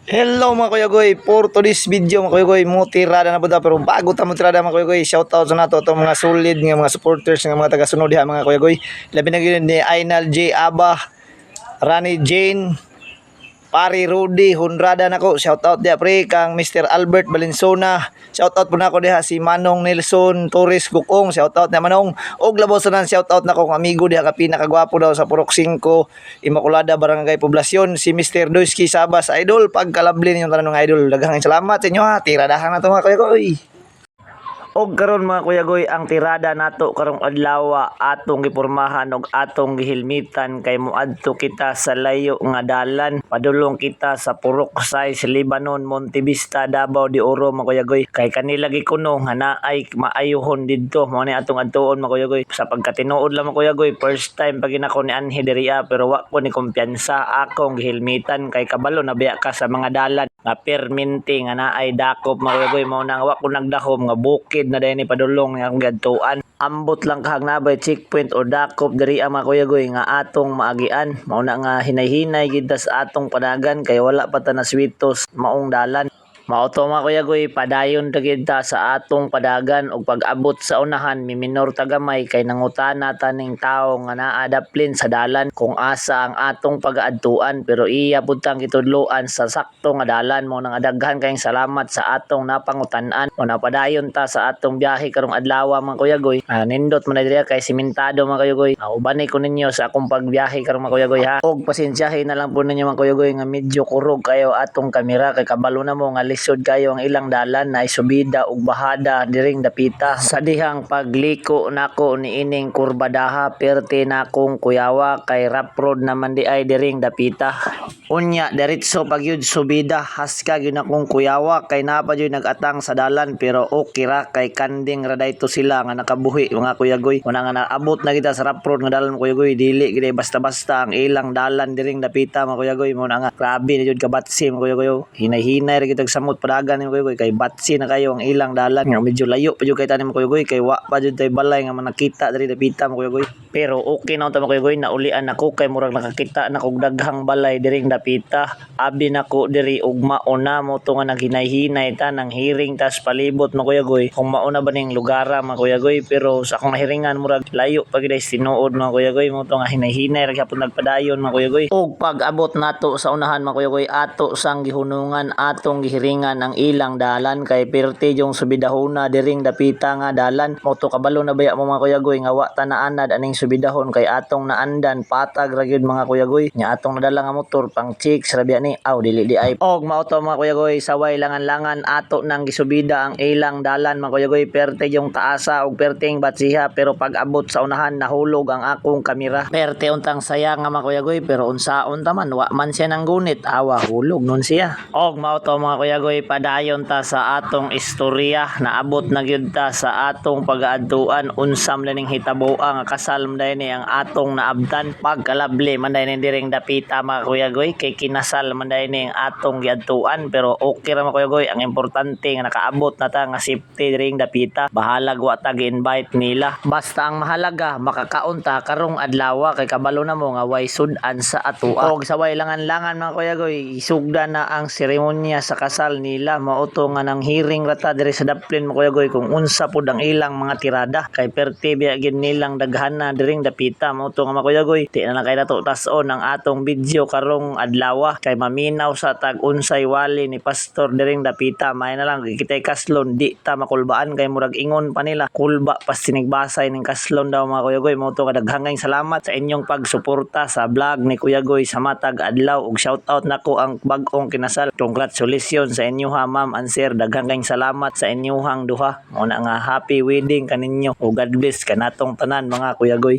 Hello, mga kuya goy, for today's video, mga kuya goy, mo tirada na po ta, pero bago ta mo tirada, mga kuya goy, shout out sa nato atong mga solid nga mga supporters nga mga taga-sunod diha, mga kuya goy. Labi na gyud ni Ainal J Aba, Rani Jane, Pari Rudy Honrada nako, shout out diha pre kang Mr. Albert Valenzona. Shout out po nako diha si Manong Nelson Torres Gukong, shout out na Manong. Og labaw sa nan, shout out nako kong amigo diha ka pinakagwapo daw sa Purok 5, Immaculada, Barangay Poblacion, si Mr. Doyski Sabas, idol. Pagkalabli ninyong tanan, mga idol. Daghang salamat sa inyo ha. Tiradahan na to, mga kuya koy. Og karon, mga kuya goy, ang tirada nato karong adlaw, atong gipormahan og atong gihilmitan kay moadto kita sa layo nga dalan. Padulong kita sa Purok 6, Lebanon, Montevista, Davao de Oro, mga kuya goy, kay kanila gikuno nga naay maayuhon didto. Mao ni atong adtuon, mga kuya goy. Sa pagkatinuod lang, mga kuya goy, first time pag nako ni anhi diriya, pero wa ko ni kumpiyansa. Akong gihilmitan kay kabalo na biya ka sa mga dalan nga perminti nga naay dakop, mga kuya goy. Mao na nga wa ko nagdahom nga bukid na dayon ni padulong nga akong giadtuan. Ambot lang kahag nabay checkpoint o dakop diri ang mga kuya goy nga atong maagian. Mao na nga hinay-hinay gid ta sa atong padagan kay wala pa ta naswitos maong dalan. Mao to, mga kuya goy, padayon ta gid ta sa atong padagan ug pag-abot sa unahan, miminor ta gamay kay nangutana ta ning tawo nga naa daplin sa dalan kung asa ang atong pagaadtuan, pero iya pud tang gitudloan sa sakto nga dalan. Mao nang daghan kayong salamat sa atong napangutan-an. O napadayon ta sa atong biyahe karong adlaw, mga kuya goy. Nindot man na diri kay simentado, mga kuya goy. Ubani ko ninyo sa akong pagbiyahe karong, mga kuya goy, ha. Og pasensyahin na lang po ninyo, mga kuya goy, nga medyo kurog kayo atong kamera kay kabalo na mo nga lisod kayo ang ilang dalan na subida ug bahada diring dapita. Sa dihang pagliko nako niining kurbadaha, perte nakong kuyawa kay rough road naman di ay diring dapita. Unya diretso pag yun subida, haska gyud akong kuyawa kay naa pa gyud nag-atang sa dalan, pero okay ra kay kanding ra dayto sila nga nakabuhi, mga kuya goy. Una nga naabot na kita sa rough road nga dalan, mga kuya goy, dili gid basta-basta ang ilang dalan diring dapita, mga kuya goy. Mo na nga grabe na jud kabatsi, mga kuya goy. Hinay-hinay ra gyud tag samot padagan, mga kuya goy, kay batsi na kayo ang ilang dalan nga medyo layo pa jud kay tani, mga kuya goy, kay wa pa jud tay balay nga manakita diri dapita, mga kuya goy. Pero okay na unta, mga kuya goy, naulian ako kay murag nakakita na kog daghang balay diring dapita. Abi nako diri ug mauna mo to nga naghinay-hinay ta nang hiring tas palibot, mga kuya goy, kung mauna ba ning lugara, mga kuya goy. Pero sa akong nahiringan, murag layo pa gid ay tinuod, mga kuya goy. Mo to nga hinay-hinay ra gyapon nagpadayon, mga kuya goy. Ug pag abot nato sa unahan, mga kuya goy, ato sang gihunungan, atong gihiringan ang ilang dalan kay perti yung subidahona diring dapita nga dalan. Mo to kabalo na baya mo, mga kuya goy, nga wa ta naanad aning subidahon kay atong naandan patag ra gyud, mga kuya goy. Nya atong nadala nga motor pang chicks ra biya ni aw dili di ay. Og mao to, mga kuya goy, saway langan-langan ato nang gisubida ang ilang dalan, mga kuya goy. Perte yung taasa og perteng batsiha, pero pag abot sa unahan, nahulog ang akong kamera. Perte untang saya nga, mga kuya goy, pero unsaon ta man, wa man siya nang gunit, awa hulog nun siya. Og mao to, mga kuya goy, padayon ta sa atong istorya. Naabot na gyud ta sa atong pagaadtuan. Unsam ning hitaboa nga kasal man day ni ang atong naabtan. Pagkalabli man day ni diring dapita, mga kuya goy, kay kinasal man day ni ang atong giadtuan. Pero okay ra, mga kuya goy, ang importante nga nakaabot na ta nga safety diring dapita. Bahalag wa ta gi-invite nila, basta ang mahalaga makakaon ta karong adlaw kay kabalo na mo nga way sud-an sa atoa. Og saway langan-langan, mga kuya goy, isugda na ang seremonya sa kasal nila. Mao to nga nang hearing rata diri sa daplin, mga kuya goy, kung unsa pud ang ilang mga tirada kay perti biya gid nilang daghana diring dapita. Mao to nga, mga kuya goy, di na lang kay nato tas-on ang atong video karong adlaw kay maminaw sa tag unsay wali ni pastor diring dapita. May na lang kitay kaslon, di ta makulbaan kay murag ingon pa nila kulba pas tinigbasay ning kaslon daw, mga kuya goy. Mao to nga daghang salamat sa inyong pagsuporta sa vlog ni Kuya Goy sa matag adlaw ug shout out nako ang bag-ong kinasal. Congratulations sa inyo ha, ma'am and sir. Daghang salamat sa inyuhang duha. Mao na nga happy wedding kaninyo ug God bless kanatong tanan, mga Kuya Goy.